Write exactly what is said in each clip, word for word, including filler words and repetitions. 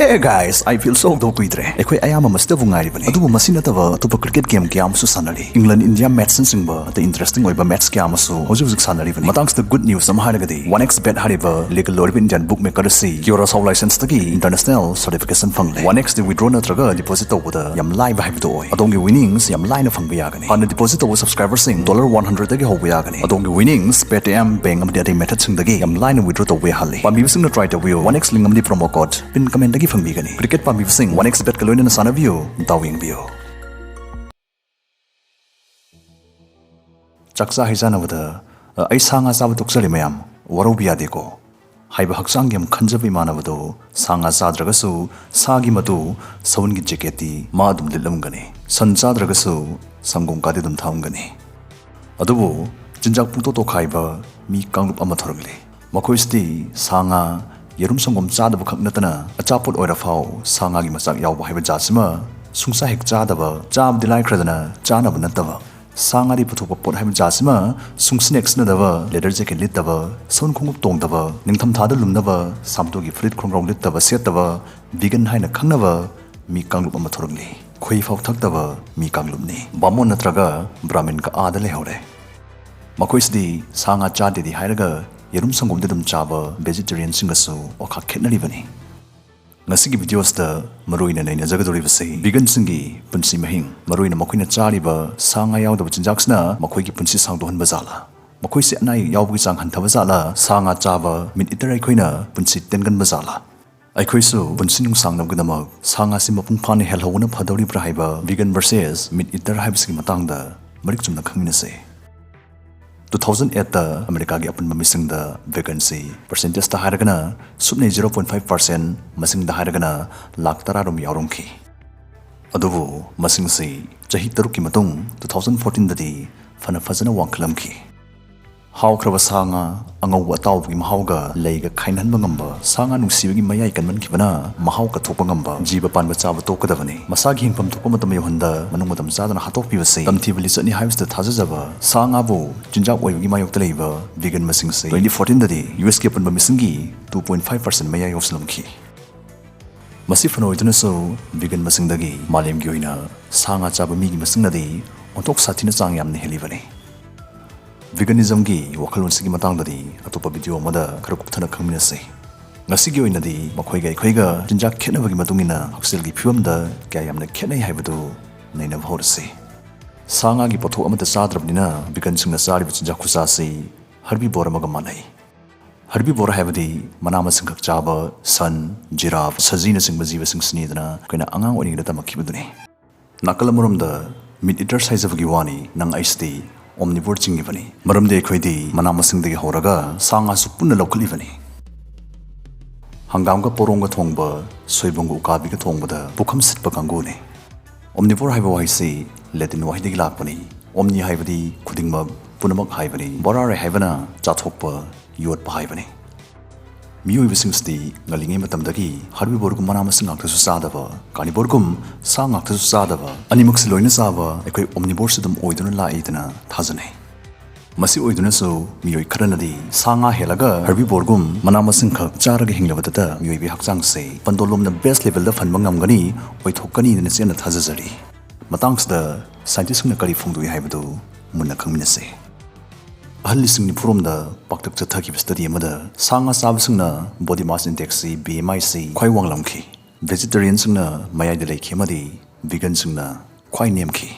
Hey guys, I feel so ꯇꯧ ꯀꯨꯏꯗ꯭ꯔꯦ꯫ ꯑꯩꯈꯣꯏ ꯑꯌꯥꯝꯕ ꯃꯁꯤꯗꯕꯨ ꯉꯥꯏꯔꯤꯕꯅꯤ꯫ ꯑꯗꯨꯕꯨ ꯃꯁꯤ ꯅꯠꯇꯕ ꯑꯇꯣꯞꯄ cricket game ꯀꯌꯥ ꯑꯃꯁꯨ ꯁꯥꯟꯅꯔꯤ꯫ England, India matchꯅꯆꯤꯡꯕ ꯑꯇꯩ interesting ꯑꯣꯏꯕ match ꯀꯌꯥ ꯑꯃꯁꯨ ꯍꯧꯖꯤꯛ ꯍꯧꯖꯤꯛ ꯁꯥꯟꯅꯔꯤꯕꯅꯤ꯫ ꯃꯇꯥꯡꯁꯤꯗ good news ꯑꯃ ꯍꯥꯏꯔꯒꯗꯤ, one X Bet ꯍꯥꯏꯔꯤꯕ legal ꯑꯣꯏꯔꯤꯕ Indian bookmaker ꯑꯁꯤ Curaçao licenseꯇꯒꯤ international certification ꯐꯪꯂꯦ꯫ One Xꯇ withdraw ꯅꯠꯇ꯭ꯔꯒ deposit ꯇꯧꯕꯗ ꯌꯥꯝ ꯂꯥꯏꯕ ꯍꯥꯏꯕꯗꯨ ꯑꯣꯏ꯫ ꯑꯗꯣꯝꯒꯤ winnings ꯌꯥꯝ ꯂꯥꯏꯅ ꯐꯪꯕ ꯌꯥꯒꯅꯤ꯫ ꯍꯥꯟꯅ deposit ꯇꯧꯕ subscriberꯁꯤꯡ dollar one hundredꯇꯒꯤ ꯍꯧꯕ ꯌꯥꯒꯅꯤ꯫ ꯑꯗꯣꯝꯒꯤ winnings Paytm, bank ꯑꯃꯗꯤ ꯑꯇꯩ methodꯁꯤꯡꯗꯒꯤ ꯌꯥꯝ ꯂꯥꯏꯅ withdraw ꯇꯧꯕ ꯌꯥꯍꯜꯂꯤ꯫ ꯄꯥꯝꯕꯤꯕꯁꯤꯡꯅ try ꯇꯧꯕꯤꯌꯨ꯫ One X link ꯑꯃꯗꯤ promo code pin commentꯗꯒꯤ ꯐꯪꯕꯤꯒꯅꯤ꯫ Cricket ꯄꯥꯝꯕꯤꯕꯁꯤꯡ One X Betꯀ ꯂꯣꯏꯅꯅ ꯁꯥꯟꯅꯕꯤꯌꯨ, ꯗꯥꯎ ꯌꯦꯡꯕꯤꯌꯨ꯫ ꯆꯥꯛꯆꯥ ꯍꯩꯖꯥꯟꯅꯕꯗ, "ꯑ, ꯑꯩ ꯁꯥ ꯉꯥ ꯆꯥꯕ ꯇꯣꯛꯆꯔꯦ ꯃꯌꯥꯝ, ꯋꯥꯔꯧꯕ ꯌꯥꯗꯦꯀꯣ" ꯍꯥꯏꯕ ꯍꯛꯆꯥꯡꯒꯤ ꯌꯥꯝ ꯈꯟꯖꯕ ꯏꯃꯥꯟꯅꯕꯗꯣ, ꯁꯥ ꯉꯥ ꯆꯥꯗ꯭ꯔꯒꯁꯨ ꯁꯥꯒꯤ ꯃꯇꯨ ꯁꯎꯟꯒꯤ jacketꯇꯤ ꯃꯥ ꯑꯗꯨꯝ ꯂꯤꯠꯂꯝꯒꯅꯤ꯫ ꯁꯟ ꯆꯥꯗ꯭ꯔꯒꯁꯨ ꯁꯪꯒꯣꯝ ꯀꯥꯗꯤ ꯑꯗꯨꯝ ꯊꯛꯑꯝꯒꯅꯤ꯫ ꯑꯗꯨꯕꯨ ꯆꯤꯟꯖꯥꯛ ꯄꯨꯡꯇꯣ ꯇꯣꯈꯥꯏꯕ ꯃꯤ ꯀꯥꯡꯂꯨꯞ ꯑꯃ ꯊꯣꯔꯛꯂꯤ꯫ ꯃꯈꯣꯏꯁꯤꯗꯤ ꯁꯥ ꯉꯥ, ꯌꯦꯔꯨꯝ ꯁꯪꯒꯣꯝ ꯆꯥꯗꯕ ꯈꯛ ꯅꯠꯇꯅ ꯑꯆꯥꯄꯣꯠ ꯑꯣꯏꯔꯐꯥꯎ ꯁꯥ ꯉꯥꯒꯤ ꯃꯆꯥꯛ ꯌꯥꯎꯕ ꯍꯥꯏꯕ ꯖꯥꯠꯁꯤꯃ ꯁꯨꯡꯆꯥ ꯍꯦꯛ ꯆꯥꯗꯕ, ꯆꯥꯕꯗꯤ ꯂꯥꯏꯈ꯭ꯔꯗꯅ ꯆꯥꯅꯕ ꯅꯠꯇꯕ, ꯁꯥ ꯉꯥꯗꯤ ꯄꯨꯊꯣꯛꯄ ꯄꯣꯠ ꯍꯥꯏꯕ ꯖꯥꯠꯁꯤꯃ ꯁꯨꯡꯁꯤꯟ ꯍꯦꯛ ꯁꯤꯖꯤꯟꯅꯗꯕ, leather jacket ꯂꯤꯠꯇꯕ, ꯁꯎꯟ ꯈꯣꯡꯎꯞ ꯇꯣꯡꯗꯕ, ꯅꯤꯡꯊꯝꯊꯥꯗ ꯂꯨꯝꯅꯕ ꯁꯥꯝꯇꯨꯒꯤ ꯐꯨꯔꯤꯠ ꯈꯣꯡꯒ꯭ꯔꯥꯎ ꯂꯤꯠꯇꯕ ꯁꯦꯠꯇꯕ vegan ꯍꯥꯏꯅ ꯈꯪꯅꯕ ꯃꯤ ꯀꯥꯡꯂꯨꯞ ꯑꯃ ꯊꯣꯔꯛꯂꯤ꯫ ꯈꯣꯏꯍꯤ ꯐꯥꯎ ꯊꯛꯇꯕ ꯃꯤ ꯀꯥꯡꯂꯨꯞꯅꯤ꯫ ꯕꯥꯃꯣꯟ ꯅꯠꯇ꯭ꯔꯒ ꯕ꯭ꯔꯥꯍꯃꯤꯟꯒ ꯑꯥꯗ ꯂꯩꯍꯧꯔꯦ꯫ ꯃꯈꯣꯏꯁꯤꯗꯤ ꯁꯥ ꯉꯥ ꯆꯥꯗꯦꯗꯤ ꯍꯥꯏꯔꯒ ꯌꯦꯔꯨꯝ ꯁꯪꯒꯣꯝꯗꯤ ꯑꯗꯨꯝ ꯆꯥꯕ vegetarianꯁꯤꯡꯒꯁꯨ ꯋꯥꯈꯜ ꯈꯦꯠꯅꯔꯤꯕꯅꯤ꯫ ꯉꯁꯤꯒꯤ videoꯁꯤꯗ ꯃꯔꯨꯑꯣꯏꯅ ꯅꯩꯅꯖꯒꯗꯧꯔꯤꯕꯁꯤ veganꯁꯤꯡꯒꯤ ꯄꯨꯟꯁꯤ ꯃꯍꯤꯡ, ꯃꯔꯨꯑꯣꯏꯅ ꯃꯈꯣꯏꯅ ꯆꯥꯔꯤꯕ ꯁꯥ ꯉꯥ ꯌꯥꯎꯗꯕ ꯆꯤꯟꯖꯥꯛꯁꯤꯅ ꯃꯈꯣꯏꯒꯤ ꯄꯨꯟꯁꯤ ꯁꯥꯡꯗꯣꯛꯍꯟꯕ ꯖꯥꯠꯂꯥ? ꯃꯈꯣꯏꯁꯤ ꯑꯅꯥ ꯑꯌꯦꯛ ꯌꯥꯎꯕꯒꯤ ꯆꯥꯡ ꯍꯟꯊꯕ ꯖꯥꯠꯂꯥ? ꯁꯥ ꯉꯥ ꯆꯥꯕ meat eater ꯑꯩꯈꯣꯏꯅ ꯄꯨꯟꯁꯤ ꯇꯦꯟꯒꯟꯕ ꯖꯥꯠꯂꯥ? ꯑꯩꯈꯣꯏꯁꯨ ꯄꯨꯟꯁꯤ ꯅꯨꯡꯁꯥꯡꯅꯕꯒꯤꯗꯃꯛ ꯁꯥ ꯉꯥꯁꯤ ꯃꯄꯨꯡ ꯐꯥꯅ ꯍꯦꯜꯍꯧꯕꯅ ꯐꯗꯧꯔꯤꯕ꯭ꯔꯥ ꯍꯥꯏꯕ vegan versus meat eater ꯍꯥꯏꯕꯁꯤꯒꯤ ꯃꯇꯥꯡꯗ ꯃꯔꯤꯛ ꯆꯨꯝꯅ ꯈꯪꯃꯤꯟꯅꯁꯦ꯫ Two thousand eightꯇ ꯑꯃꯦꯔꯤꯀꯥꯒꯤ ꯑꯄꯨꯟꯕ ꯃꯤꯁꯤꯡꯗ veganꯁꯤ percentageꯇ ꯍꯥꯏꯔꯒꯅ ꯁꯨꯞꯅꯩ zero point five percent, ꯃꯁꯤꯡꯗ ꯍꯥꯏꯔꯒꯅ ꯂꯥꯈ ꯇꯔꯥꯔꯣꯝ ꯌꯥꯎꯔꯝꯈꯤ꯫ ꯑꯗꯨꯕꯨ ꯃꯁꯤꯡꯁꯤ ꯆꯍꯤ ꯇꯔꯨꯛꯀꯤ ꯃꯇꯨꯡ two thousand fourteenꯗꯗꯤ ꯐꯅ ꯐꯖꯅ ꯋꯥꯡꯈꯠꯂꯝꯈꯤ꯫ ꯍꯥꯎꯈ꯭ꯔꯕ ꯁꯥ ꯉꯥ, ꯑꯉꯧꯕ ꯑꯇꯥꯎꯕꯒꯤ ꯃꯍꯥꯎꯒ ꯂꯩꯒ ꯈꯥꯏꯅꯍꯟꯕ ꯉꯝꯕ, ꯁꯥ ꯉꯥ ꯅꯨꯡꯁꯤꯕꯒꯤ ꯃꯌꯥꯏ ꯀꯟꯃꯟꯈꯤꯕꯅ ꯃꯍꯥꯎ ꯀꯠꯊꯣꯛꯄ ꯉꯝꯕ, ꯖꯤꯕ ꯄꯥꯟꯕ ꯆꯥꯕ ꯇꯣꯛꯀꯗꯕꯅꯤ꯫ ꯃꯁꯥꯒꯤ ꯍꯤꯡꯐꯝ ꯊꯣꯛꯄ ꯃꯇꯝ ꯌꯧꯍꯟꯗ ꯃꯅꯨꯡ ꯃꯇꯝ ꯆꯥꯗꯅ ꯍꯥꯠꯇꯣꯛꯄꯤꯕꯁꯤ ꯇꯝꯊꯤꯕ ꯂꯤꯆꯠꯅꯤ ꯍꯥꯏꯕꯁꯤꯗ ꯊꯥꯖꯖꯕ ꯁꯥ ꯉꯥꯕꯨ ꯆꯤꯟꯖꯥꯛ ꯑꯣꯏꯕꯒꯤ ꯃꯥꯌꯣꯛꯇ ꯂꯩꯕ vegan ꯃꯁꯤꯡꯁꯤ twenty fourteenꯗꯗꯤ USꯀꯤ ꯑꯄꯨꯟꯕ ꯃꯤꯁꯤꯡꯒꯤ two point five percent ꯃꯌꯥ ꯌꯧꯁꯤꯜꯂꯝꯈꯤ꯫ ꯃꯁꯤ ꯐꯅ ꯑꯣꯏꯗꯨꯅꯁꯨ, ꯚꯤꯒꯟ ꯃꯁꯤꯡꯗꯒꯤ ꯃꯥꯂꯦꯝꯒꯤ ꯑꯣꯏꯅ ꯁꯥ ꯉꯥ ꯆꯥꯕ ꯃꯤꯒꯤ ꯃꯁꯤꯡꯅꯗꯤ ꯑꯣꯟꯊꯣꯛ ꯁꯥꯊꯤꯅ ꯆꯥꯡ ꯌꯥꯝꯅ ꯍꯦꯜꯂꯤꯕꯅꯤ꯫ ꯚꯤꯒꯅꯤꯖꯝꯒꯤ ꯋꯥꯈꯜꯂꯣꯟꯁꯤꯒꯤ ꯃꯇꯥꯡꯗꯗꯤ ꯑꯇꯣꯞꯄ ꯚꯤꯗꯤꯑꯣ ꯑꯃꯗ ꯈꯔ ꯀꯨꯞꯊꯅ ꯈꯪꯃꯤꯟꯅꯁꯤ꯫ ꯉꯁꯤꯒꯤ ꯑꯣꯏꯅꯗꯤ ꯃꯈꯣꯏꯒ ꯑꯩꯈꯣꯏꯒ ꯆꯤꯟꯖꯥꯛ ꯈꯦꯠꯅꯕꯒꯤ ꯃꯇꯨꯡ ꯏꯟꯅ ꯍꯛꯁꯦꯜꯒꯤ ꯐꯤꯕꯝꯗ ꯀꯌꯥ ꯌꯥꯝꯅ ꯈꯦꯠꯅꯩ ꯍꯥꯏꯕꯗꯨ ꯅꯩꯅꯕ ꯍꯧꯔꯁꯤ꯫ ꯁꯥ ꯉꯥꯒꯤ ꯄꯣꯠꯊꯣꯛ ꯑꯃꯠꯇ ꯆꯥꯗ꯭ꯔꯕꯅꯤꯅ, ꯚꯤꯒꯟꯁꯤꯡꯅ ꯆꯥꯔꯤꯕ ꯆꯤꯟꯖꯥꯛ ꯈꯨꯆꯥꯁꯤ ꯍꯔꯕꯤꯕꯣꯔ ꯑꯃꯒ ꯃꯥꯟꯅꯩ꯫ ꯍꯔꯕꯤꯕꯣꯔ ꯍꯥꯏꯕꯗꯤ ꯃꯅꯥ ꯃꯁꯤꯡꯈꯛ ꯆꯥꯕ ꯁꯟ, ꯖꯤꯔꯥꯐ, ꯁꯖꯤꯅꯆꯤꯡꯕ ꯖꯤꯕꯁꯤꯡꯁꯤꯅꯤꯗꯅ ꯑꯩꯈꯣꯏꯅ ꯑꯉꯥꯡ ꯑꯣꯏꯔꯤꯉꯩꯗ ꯇꯝꯃꯛꯈꯤꯕꯗꯨꯅꯤ꯫ ꯅꯥꯀꯜ ꯑꯃꯔꯣꯝꯗ ꯃꯤꯠ ꯏꯇꯔꯁ ꯍꯥꯏꯖꯕꯒꯤ ꯋꯥꯅꯤ, ꯅꯪ ꯑꯩꯁꯤꯗꯤ ꯑꯣꯝꯅꯤꯕꯣꯔ ꯆꯤꯡꯉꯤꯕꯅꯤ꯫ ꯃꯔꯝꯗꯤ ꯑꯩꯈꯣꯏꯗꯤ ꯃꯅꯥ ꯃꯁꯤꯡꯗꯒꯤ ꯍꯧꯔꯒ ꯁꯥ ꯉꯥꯁꯨ ꯄꯨꯟꯅ ꯂꯧꯈꯠꯂꯤꯕꯅꯤ꯫ ꯍꯪꯒꯥꯝꯒ ꯄꯣꯔꯣꯡꯒ ꯊꯣꯡꯕ, ꯁꯣꯏꯕꯨꯝꯒ ꯎꯀꯥꯕꯤꯒ ꯊꯣꯡꯕꯗ ꯄꯨꯈꯝ ꯁꯤꯠꯄ ꯀꯥꯡꯕꯨꯅꯤ꯫ ꯑꯣꯝꯅꯤꯕꯣꯔ ꯍꯥꯏꯕ ꯋꯥꯍꯩꯁꯤ ꯂꯦꯇꯤꯟ ꯋꯥꯍꯩꯗꯒꯤ ꯂꯥꯛꯄꯅꯤ꯫ ꯑꯣꯝꯅꯤ ꯍꯥꯏꯕꯗꯤ ꯈꯨꯗꯤꯡꯃꯛ, ꯄꯨꯝꯅꯃꯛ ꯍꯥꯏꯕꯅꯤ꯫ ꯕꯣꯔꯥꯔꯦ ꯍꯥꯏꯕꯅ ꯆꯥꯊꯣꯛꯄ, ꯌꯣꯠꯄ ꯍꯥꯏꯕꯅꯤ꯫ ꯃꯤꯑꯣꯏꯕꯁꯤꯡꯁꯤꯗꯤ ꯉꯜꯂꯤꯉꯩ ꯃꯇꯝꯗꯒꯤ ꯍꯔꯕꯤꯕꯣꯔꯒꯨꯝ ꯃꯅꯥ ꯃꯁꯤꯡ ꯉꯥꯛꯇꯁꯨ ꯆꯥꯗꯕ, ꯀꯥꯔꯅꯤꯕꯣꯔꯒꯨꯝ ꯁꯥ ꯉꯥꯛꯇꯁꯨ ꯆꯥꯗꯕ, ꯑꯅꯤꯃꯛꯁꯤ ꯂꯣꯏꯅ ꯆꯥꯕ ꯑꯩꯈꯣꯏ ꯑꯣꯝꯅꯤꯕꯣꯔꯁꯤ ꯑꯗꯨꯝ ꯑꯣꯏꯗꯨꯅ ꯂꯥꯛꯏꯗꯅ ꯊꯥꯖꯅꯩ꯫ ꯃꯁꯤ ꯑꯣꯏꯗꯨꯅꯁꯨ, ꯃꯤꯑꯣꯏ ꯈꯔꯅꯗꯤ ꯁꯥ ꯉꯥ ꯍꯦꯜꯂꯒ ꯍꯔꯕꯤꯕꯣꯔꯒꯨꯝ ꯃꯅꯥ ꯃꯁꯤꯡꯈꯛ ꯆꯥꯔꯒ ꯍꯤꯡꯂꯕꯗꯇ ꯃꯤꯑꯣꯏꯕꯒꯤ ꯍꯛꯆꯥꯡꯁꯦ ꯄꯟꯗꯣꯂꯣꯝꯅ ꯕꯦꯁ ꯂꯦꯚꯦꯜꯗ ꯐꯟꯕ ꯉꯝꯒꯅꯤ, ꯑꯣꯏꯊꯣꯛꯀꯅꯤꯅ ꯆꯦꯠꯅ ꯊꯥꯖꯖꯔꯤ꯫ ꯃꯇꯥꯡꯁꯤꯗ ꯁꯥꯏꯟꯇꯤꯁꯁꯤꯡꯅ ꯀꯔꯤ ꯐꯣꯡꯗꯣꯛꯏ ꯍꯥꯏꯕꯗꯨ ꯃꯨꯟꯅ ꯈꯪꯃꯤꯟꯅꯁꯤ꯫ ꯑꯍꯜ ꯂꯤꯁꯤꯡ ꯅꯤꯐꯨꯔꯣꯝꯗ ꯄꯥꯛꯇꯛ ꯆꯠꯊꯈꯤꯕ ꯁ꯭ꯇꯗꯤ ꯑꯃꯗ ꯁꯥ ꯉꯥ ꯆꯥꯕꯁꯤꯡꯅ ꯕꯣꯗꯤ ꯃꯥꯁ ꯏꯟꯗꯦꯛꯁꯁꯤ, ꯕꯤ ꯑꯦꯝ ꯑꯥꯏꯁꯤ, ꯈ꯭ꯋꯥꯏ ꯋꯥꯡꯂꯝꯈꯤ꯫ ꯚꯦꯖꯤꯇꯦꯔꯤꯌꯟꯁꯤꯡꯅ ꯃꯌꯥꯏꯗ ꯂꯩꯈꯤ ꯑꯃꯗꯤ ꯚꯤꯒꯟꯁꯤꯡꯅ ꯈ꯭ꯋꯥꯏ ꯅꯦꯝꯈꯤ꯫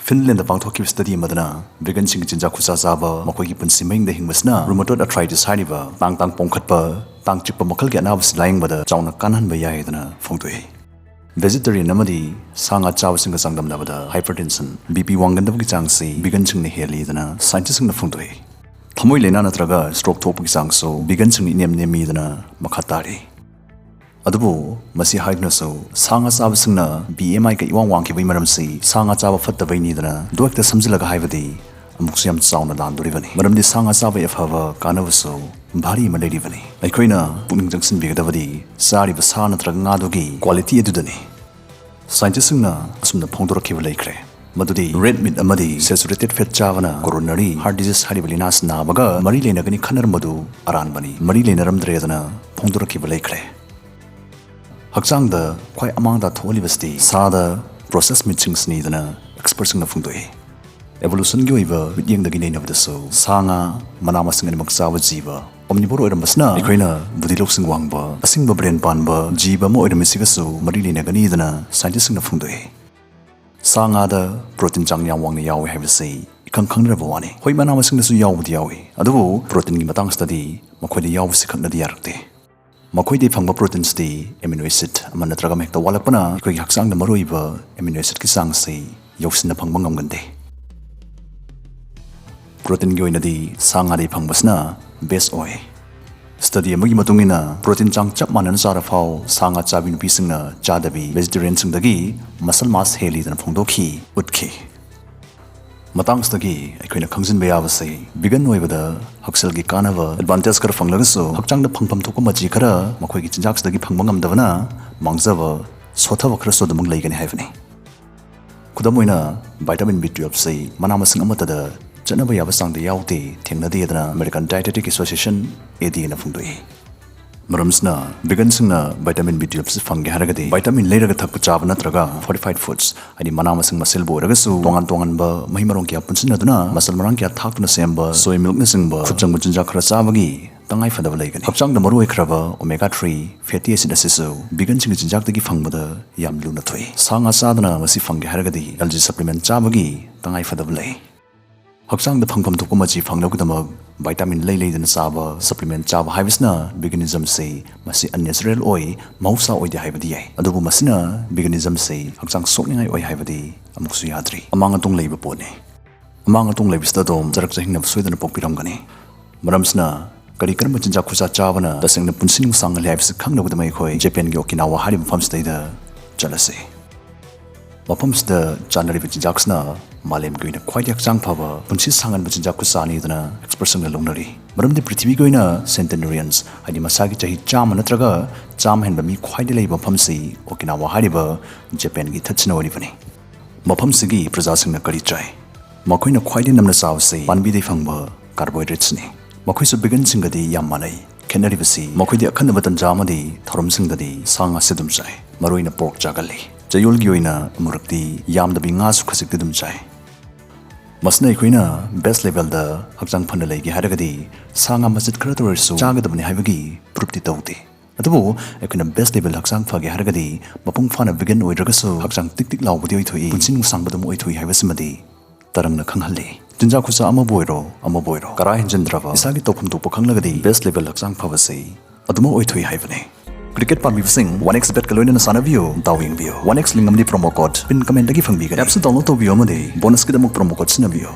ꯐꯤꯟꯂꯦꯟꯗ ꯄꯥꯡꯊꯣꯛꯈꯤꯕ ꯁ꯭ꯇꯗꯤ ꯑꯃꯗꯅ ꯚꯤꯒꯟꯁꯤꯡꯒꯤ ꯆꯤꯟꯖꯥꯛ ꯈꯨꯆꯥ ꯆꯥꯕ, ꯃꯈꯣꯏꯒꯤ ꯄꯨꯟꯁꯤ ꯃꯍꯤꯡꯗ ꯍꯤꯡꯕꯁꯤꯅ ꯔꯨꯃꯇꯣꯏꯗ ꯑꯥꯔꯊ꯭ꯔꯥꯏꯇꯤꯁ ꯍꯥꯏꯔꯤꯕ ꯇꯥꯡ ꯇꯥꯡ ꯄꯣꯝꯈꯠꯄ, ꯇꯥꯡ ꯆꯤꯛꯄ ꯃꯈꯜꯒꯤ ꯑꯅꯥꯕꯁꯤ ꯂꯥꯌꯦꯡꯕꯗ ꯆꯥꯎꯅ ꯀꯥꯟꯅꯍꯟꯕ ꯌꯥꯏ ꯍꯥꯏꯗꯅ ꯐꯣꯡꯗꯣꯛꯏ꯫ ꯚꯦꯖꯤꯇꯦꯔꯤꯌꯟ ꯑꯃꯗꯤ ꯁꯥ ꯉꯥ ꯆꯥꯕꯁꯤꯡꯒ ꯆꯥꯡꯗꯝꯅꯕꯗ ꯍꯥꯏꯄꯔꯇꯦꯟꯁꯟ, ꯕꯤ ꯄꯤ ꯋꯥꯡꯒꯟꯗꯕꯒꯤ ꯆꯥꯡꯁꯤ ꯚꯤꯒꯟꯁꯤꯡꯅ ꯍꯦꯜꯂꯤꯗꯅ ꯁꯥꯏꯟꯇꯤꯁꯁꯤꯡꯅ ꯐꯣꯡꯗꯣꯛꯏ꯫ ꯊꯃꯣꯏ ꯂꯥꯏꯅꯥ ꯅꯠꯇ꯭ꯔꯒ ꯁ꯭ꯇ꯭ꯔꯣꯛ ꯊꯣꯛꯄꯒꯤ ꯆꯥꯡꯁꯨ ꯚꯤꯒꯟꯁꯤꯡꯅ ꯏꯅꯦꯝ ꯅꯦꯝꯃꯤꯗꯅ ꯃꯈꯥ ꯇꯥꯔꯤ꯫ ꯑꯗꯨꯕꯨ ꯃꯁꯤ ꯍꯥꯏꯗꯨꯅꯁꯨ, ꯁꯥ ꯉꯥ ꯆꯥꯕꯁꯤꯡꯅ ꯕꯤ ꯑꯦꯝ ꯑꯥꯏꯒ ꯏꯋꯥꯡ ꯋꯥꯡꯈꯤꯕꯒꯤ ꯃꯔꯝꯁꯤ ꯁꯥ ꯉꯥ ꯆꯥꯕ ꯐꯠꯇꯕꯩꯅꯤꯗꯅ ꯗꯣ ꯍꯦꯛꯇ ꯁꯝꯖꯤꯜꯂꯒ ꯍꯥꯏꯕꯗꯤ ꯑꯃꯨꯛꯁꯨ ꯌꯥꯝ ꯆꯥꯎꯅ ꯂꯥꯟꯗꯣꯔꯤꯕꯅꯤ꯫ ꯃꯔꯝꯗꯤ ꯁꯥ ꯉꯥ ꯆꯥꯕꯒꯤ ꯑꯐꯕ ꯀꯥꯟꯅꯕꯁꯨ ꯚꯥꯔꯤ ꯑꯃ ꯂꯩꯔꯤꯕꯅꯤ꯫ ꯑꯩꯈꯣꯏꯅ ꯄꯨꯛꯅꯤꯡ ꯆꯪꯁꯤꯟꯕꯤꯒꯗꯕꯗꯤ ꯆꯥꯔꯤꯕ ꯁꯥ ꯅꯠꯇ꯭ꯔꯒ ꯉꯥꯗꯨꯒꯤ ꯀ꯭ꯋꯥꯂꯤꯇꯤ ꯑꯗꯨꯗꯅꯤ꯫ ꯁꯥꯏꯟꯇꯤꯁꯁꯤꯡꯅ ꯑꯁꯨꯝꯅ ꯐꯣꯡꯗꯣꯔꯛꯈꯤꯕ ꯂꯩꯈ꯭ꯔꯦ, ꯃꯗꯨꯗꯤ ꯔꯦꯗ ꯃꯤꯠ ꯑꯃꯗꯤ ꯁꯦꯆꯨꯔꯦꯇꯦꯗ ꯐꯦꯠ ꯆꯥꯕꯅ ꯀꯣꯔꯣꯅꯔꯤ ꯍꯥꯔꯠ ꯗꯤꯖꯤꯖ ꯍꯥꯏꯔꯤꯕ ꯂꯥꯏꯅꯥꯁꯤ ꯅꯥꯕꯒ ꯃꯔꯤ ꯂꯩꯅꯒꯅꯤ ꯈꯟꯅꯔꯝꯕꯗꯨ ꯑꯔꯥꯟꯕꯅꯤ꯫ ꯃꯔꯤ ꯂꯩꯅꯔꯝꯗ꯭ꯔꯦꯗꯅ ꯐꯣꯡꯗꯣꯔꯛꯈꯤꯕ ꯂꯩꯈ꯭ꯔꯦ꯫ ꯍꯛꯆꯥꯡꯗ ꯈ꯭ꯋꯥꯏ ꯑꯃꯥꯡ ꯑꯇꯥ ꯊꯣꯛꯍꯜꯂꯤꯕꯁꯤꯗꯤ ꯁꯥꯗ processed meatꯁꯤꯡꯁꯤꯅꯤꯗꯅ expertꯁꯤꯡꯅ ꯐꯣꯡꯗꯣꯛꯏ꯫ Evolutionꯒꯤ ꯑꯣꯏꯕ ꯃꯤꯠꯌꯦꯡꯗꯒꯤ ꯅꯩꯅꯕꯗꯁꯨ ꯁꯥ ꯉꯥ, ꯃꯅꯥ ꯃꯁꯤꯡ ꯑꯅꯤꯃꯛ ꯆꯥꯕ ꯖꯤꯕ omnivore ꯑꯣꯏꯔꯝꯕꯁꯤꯅ ꯑꯩꯈꯣꯏꯅ ꯕꯨꯙꯤ ꯂꯧꯁꯤꯡ ꯋꯥꯡꯕ, ꯑꯁꯤꯡꯕ brain ꯄꯥꯟꯕ ꯖꯤꯕ ꯑꯃ ꯑꯣꯏꯔꯝꯃꯤꯁꯤꯒꯁꯨ ꯃꯔꯤ ꯂꯩꯅꯒꯅꯤꯗꯅ scientistꯁꯤꯡꯅ ꯐꯣꯡꯗꯣꯛꯏ꯫ ꯁꯥ ꯉꯥꯗ protein ꯆꯥꯡ ꯌꯥꯝ ꯋꯥꯡꯅ ꯌꯥꯎꯏ ꯍꯥꯏꯕꯁꯤ ꯏꯈꯪ ꯈꯪꯅꯔꯕ ꯋꯥꯅꯤ꯫ ꯍꯣꯏ, ꯃꯅꯥ ꯃꯁꯤꯡꯗꯁꯨ ꯌꯥꯎꯕꯗꯤ ꯌꯥꯎꯏ, ꯑꯗꯨꯕꯨ proteinꯒꯤ ꯃꯇꯥꯡꯁꯤꯗꯗꯤ ꯃꯈꯣꯏꯗ ꯌꯥꯎꯕꯁꯤ ꯈꯛꯅꯗꯤ ꯌꯥꯔꯛꯇꯦ꯫ ꯃꯈꯣꯏꯗꯒꯤ ꯐꯪꯕ proteinꯁꯤꯗꯤ amino acid ꯑꯃ ꯅꯠꯇ꯭ꯔꯒ ꯑꯃ ꯍꯦꯛꯇ ꯋꯥꯠꯂꯛꯄꯅ ꯑꯩꯈꯣꯏꯒꯤ ꯍꯛꯆꯥꯡꯗ ꯃꯔꯨꯑꯣꯏꯕ amino acidꯀꯤ ꯆꯥꯡꯁꯤ ꯌꯧꯁꯤꯟꯅ ꯐꯪꯕ ꯉꯝꯒꯟꯗꯦ꯫ Proteinꯒꯤ ꯑꯣꯏꯅꯗꯤ ꯁꯥ ꯉꯥꯗꯒꯤ ꯐꯪꯕꯁꯤꯅ best ꯑꯣꯏ꯫ Study ꯑꯃꯒꯤ ꯃꯇꯨꯡ ꯏꯟꯅ protein ꯆꯥꯡ ꯆꯞ ꯃꯥꯟꯅꯅ ꯆꯥꯔꯐꯥꯎ ꯁꯥ ꯉꯥ ꯆꯥꯕꯤ ꯅꯨꯄꯤꯁꯤꯡꯅ ꯆꯥꯗꯕꯤ vegetarianꯁꯤꯡꯗꯒꯤ muscle mass ꯍꯦꯜꯂꯤꯗꯅ ꯐꯣꯡꯗꯣꯛꯈꯤ, ꯎꯠꯈꯤ꯫ ꯃꯇꯥꯡꯁꯤꯗꯒꯤ ꯑꯩꯈꯣꯏꯅ ꯈꯪꯖꯤꯟꯕ ꯌꯥꯕꯁꯤ, vegan ꯑꯣꯏꯕꯗ ꯍꯛꯁꯦꯜꯒꯤ ꯀꯥꯟꯅꯕ advantage ꯈꯔ ꯐꯪꯂꯒꯁꯨ ꯍꯛꯆꯥꯡꯗ ꯐꯪꯐꯝ ꯊꯣꯛꯄ ꯃꯆꯤ ꯈꯔ ꯃꯈꯣꯏꯒꯤ ꯆꯤꯟꯖꯥꯛꯁꯤꯗꯒꯤ ꯐꯪꯕ ꯉꯝꯗꯕꯅ ꯃꯥꯡꯖꯕ, ꯁꯣꯠꯊꯕ ꯈꯔꯁꯨ ꯑꯗꯨꯃꯛ ꯂꯩꯒꯅꯤ ꯍꯥꯏꯕꯅꯤ꯫ ꯈꯨꯗꯝ ꯑꯣꯏꯅ, vitamin B twelveꯁꯤ ꯃꯅꯥ ꯃꯁꯤꯡ ꯑꯃꯠꯇꯗ ꯆꯠꯅꯕ ꯌꯥꯕ ꯆꯥꯡꯗ ꯌꯥꯎꯗꯦ, ꯊꯦꯡꯅꯗꯦꯗꯅ American Dietetic Association, ADAꯅ ꯐꯣꯡꯗꯣꯛꯏ꯫ ꯃꯔꯝꯁꯤꯅ veganꯁꯤꯡꯅ vitamin B twelveꯁꯤ ꯐꯪꯒꯦ ꯍꯥꯏꯔꯒꯗꯤ vitamin ꯂꯩꯔꯒ ꯊꯛꯄ, ꯆꯥꯕ ꯅꯠꯇ꯭ꯔꯒ fortified foods, ꯍꯥꯏꯗꯤ ꯃꯅꯥ ꯃꯁꯤꯡ ꯃꯁꯦꯜꯕꯨ ꯑꯣꯏꯔꯒꯁꯨ ꯇꯣꯉꯥꯟ ꯇꯣꯉꯥꯟꯕ ꯃꯍꯩ ꯃꯔꯣꯡ ꯀꯌꯥ ꯄꯨꯟꯁꯤꯟꯅꯗꯨꯅ ꯃꯆꯜ ꯃꯔꯥꯡ ꯀꯌꯥ ꯊꯥꯛꯇꯨꯅ ꯁꯦꯝꯕ soy milkꯅꯆꯤꯡꯕ ꯈꯨꯠ ꯆꯪꯕ ꯆꯤꯟꯖꯥꯛ ꯈꯔ ꯆꯥꯕꯒꯤ ꯇꯉꯥꯏ ꯐꯗꯕ ꯂꯩꯒꯅꯤ꯫ ꯍꯛꯆꯥꯡꯗ ꯃꯔꯨ ꯑꯣꯏꯈ꯭ꯔꯕ omega three fatty acid ꯑꯁꯤꯁꯨ veganꯁꯤꯡꯒꯤ ꯆꯤꯟꯖꯥꯛꯇꯒꯤ ꯐꯪꯕꯗ ꯌꯥꯝ ꯂꯨꯅ ꯊꯣꯛꯏ꯫ ꯁꯥ ꯉꯥ ꯆꯥꯗꯅ ꯃꯁꯤ ꯐꯪꯒꯦ ꯍꯥꯏꯔꯒꯗꯤ algae supplement ꯆꯥꯕꯒꯤ ꯇꯉꯥꯏ ꯐꯗꯕ ꯂꯩ꯫ ꯍꯛꯆꯥꯡꯗ ꯐꯪꯐꯝ ꯊꯣꯛꯄ ꯃꯆꯤ ꯐꯪꯅꯕꯒꯤꯗꯃꯛ vitamin ꯂꯩ ꯂꯩꯗꯅ ꯆꯥꯕ, supplement ꯆꯥꯕ ꯍꯥꯏꯕꯁꯤꯅ veganismꯁꯤ ꯃꯁꯤ unnatural ꯑꯣꯏ, ꯃꯍꯧꯁꯥ ꯑꯣꯏꯗꯦ ꯍꯥꯏꯕꯗꯤ ꯌꯥꯏ꯫ ꯑꯗꯨꯕꯨ ꯃꯁꯤꯅ veganismꯁꯤ ꯍꯛꯆꯥꯡ ꯁꯣꯛꯅꯤꯡꯉꯥꯏ ꯑꯣꯏ ꯍꯥꯏꯕꯗꯤ ꯑꯃꯨꯛꯁꯨ ꯌꯥꯗ꯭ꯔꯤ꯫ ꯑꯃꯥꯡ ꯑꯇꯣꯡ ꯂꯩꯕ ꯄꯣꯠꯅꯤ꯫ ꯑꯃꯥꯡ ꯑꯇꯣꯡ ꯂꯩꯕꯁꯤꯗ ꯑꯗꯣꯝ ꯆꯔꯛ ꯆꯍꯤꯡꯅꯕ ꯁꯣꯏꯗꯅ ꯄꯣꯛꯄꯤꯔꯝꯒꯅꯤ꯫ ꯃꯔꯝꯁꯤꯅ ꯀꯔꯤ ꯀꯔꯝꯕ ꯆꯤꯟꯖꯥꯛ ꯈꯨꯆꯥ ꯆꯥꯕꯅ ꯇꯁꯦꯡꯅ ꯄꯨꯟꯁꯤ ꯅꯨꯡꯁꯥꯡꯍꯜꯂꯤ ꯍꯥꯏꯕꯁꯤ ꯈꯪꯅꯕꯒꯤꯗꯃꯛ ꯑꯩꯈꯣꯏ ꯖꯄꯥꯟꯒꯤ Okinawa ꯍꯥꯏꯔꯤꯕ ꯃꯐꯝꯁꯤꯗꯩꯗ ꯆꯠꯂꯁꯤ꯫ ꯃꯐꯝꯁꯤꯗ ꯆꯥꯅꯔꯤꯕ ꯆꯤꯟꯖꯥꯛꯁꯤꯅ ꯃꯥꯂꯦꯝꯒꯤ ꯑꯣꯏꯅ ꯈ꯭ꯋꯥꯏꯗꯒꯤ ꯍꯛꯆꯥꯡ ꯐꯕ, ꯄꯨꯟꯁꯤ ꯁꯥꯡꯍꯟꯕ ꯆꯤꯟꯖꯥꯛ ꯈꯨꯆꯥꯅꯤꯗꯅ expertꯁꯤꯡꯅ ꯂꯧꯅꯔꯤ꯫ ꯃꯔꯝꯗꯤ ꯄ꯭ꯔꯤꯊꯤꯕꯤꯒꯤ ꯑꯣꯏꯅ centenarians, ꯍꯥꯏꯗꯤ ꯃꯁꯥꯒꯤ ꯆꯍꯤ ꯆꯥꯝꯃ ꯅꯠꯇ꯭ꯔꯒ ꯆꯥꯝꯃ ꯍꯦꯟꯕ ꯃꯤ ꯈ꯭ꯋꯥꯏꯗꯒꯤ ꯂꯩꯕ ꯃꯐꯝꯁꯤ Okinawa ꯍꯥꯏꯔꯤꯕ ꯖꯄꯥꯟꯒꯤ ꯏꯊꯠꯁꯤꯅ ꯑꯣꯏꯔꯤꯕꯅꯤ꯫ ꯃꯐꯝꯁꯤꯒꯤ ꯄ꯭ꯔꯖꯥꯁꯤꯡꯅ ꯀꯔꯤ ꯆꯥꯏ? ꯃꯈꯣꯏꯅ ꯈ꯭ꯋꯥꯏꯗꯒꯤ ꯅꯝꯅ ꯆꯥꯕꯁꯤ ꯄꯥꯝꯕꯤꯗꯒꯤ ꯐꯪꯕ carbohydrateꯁꯅꯤ꯫ ꯃꯈꯣꯏꯁꯨ veganꯁꯤꯡꯒꯗꯤ ꯌꯥꯝ ꯃꯥꯟꯅꯩ꯫ ꯈꯦꯠꯅꯔꯤꯕꯁꯤ ꯃꯈꯣꯏꯗꯤ ꯑꯈꯟꯅꯕ ꯇꯟꯖꯥ ꯑꯃꯗꯤ ꯊꯧꯔꯝꯁꯤꯡꯗꯗꯤ ꯁꯥ ꯉꯥꯁꯤ ꯑꯗꯨꯝ ꯆꯥꯏ꯫ ꯃꯔꯨꯑꯣꯏꯅ pork ꯆꯥꯒꯜꯂꯤ꯫ ꯆꯌꯣꯜꯒꯤ ꯑꯣꯏꯅ ꯑꯃꯨꯔꯛꯇꯤ ꯌꯥꯝꯗꯕꯤ ꯉꯥꯁꯨ ꯈꯖꯤꯛꯇꯤ ꯑꯗꯨꯝ ꯆꯥꯏ꯫ ꯃꯁꯤꯅ ꯑꯩꯈꯣꯏꯅ best levelꯗ ꯍꯛꯆꯥꯡ ꯐꯅ ꯂꯩꯒꯦ ꯍꯥꯏꯔꯒꯗꯤ ꯁꯥ ꯉꯥ ꯃꯆꯦꯠ ꯈꯔꯇ ꯑꯣꯏꯔꯁꯨ ꯆꯥꯒꯗꯕꯅꯤ ꯍꯥꯏꯕꯒꯤ proofꯇꯤ ꯇꯧꯗꯦ꯫ ꯑꯗꯨꯕꯨ ꯑꯩꯈꯣꯏꯅ best level ꯍꯛꯆꯥꯡ ꯐꯒꯦ ꯍꯥꯏꯔꯒꯗꯤ ꯃꯄꯨꯡ ꯐꯥꯅ vegan ꯑꯣꯏꯗ꯭ꯔꯒꯁꯨ ꯍꯛꯆꯥꯡ ꯇꯤꯛ ꯇꯤꯛ ꯂꯥꯎꯕꯗꯤ ꯑꯣꯏꯊꯣꯛꯏ, ꯄꯨꯟꯁꯤ ꯅꯨꯡꯁꯥꯡꯕ ꯑꯗꯨꯝ ꯑꯣꯏꯊꯣꯛꯏ ꯍꯥꯏꯕꯁꯤꯃꯗꯤ ꯇꯔꯪꯅ ꯈꯪꯍꯜꯂꯤ꯫ ꯆꯤꯟꯖꯥꯛ ꯈꯨꯆꯥ ꯑꯃꯕꯨ ꯑꯣꯏꯔꯣ ꯑꯃꯕꯨ ꯑꯣꯏꯔꯣ ꯀꯔꯥ ꯍꯦꯟꯖꯤꯟꯗ꯭ꯔꯕ, ꯏꯁꯥꯒꯤ ꯇꯧꯐꯝ ꯊꯣꯛꯄ ꯈꯪꯂꯒꯗꯤ best level ꯍꯛꯆꯥꯡ ꯐꯕꯁꯤ ꯑꯗꯨꯃꯛ ꯑꯣꯏꯊꯣꯛꯏ ꯍꯥꯏꯕꯅꯤ꯫ Cricket ꯄꯥꯝꯕꯤꯕꯁꯤꯡ OneXBetꯀ ꯂꯣꯏꯅꯅ ꯁꯥꯟꯅꯕꯤꯌू꯫ ꯗꯥꯎ ꯌꯦꯡꯕꯤꯌꯨ꯫ OneX link ꯑꯃꯗꯤ promo code pin commentꯗꯒꯤ ꯐꯪꯕꯤꯒꯅꯤ꯫ Appꯁꯨ download ꯇꯧꯕꯤꯌꯨ ꯑꯃꯗꯤ bonusꯀꯤꯗꯃꯛ promo code ꯁꯤꯖꯤꯟꯅꯕꯤꯌꯨ꯫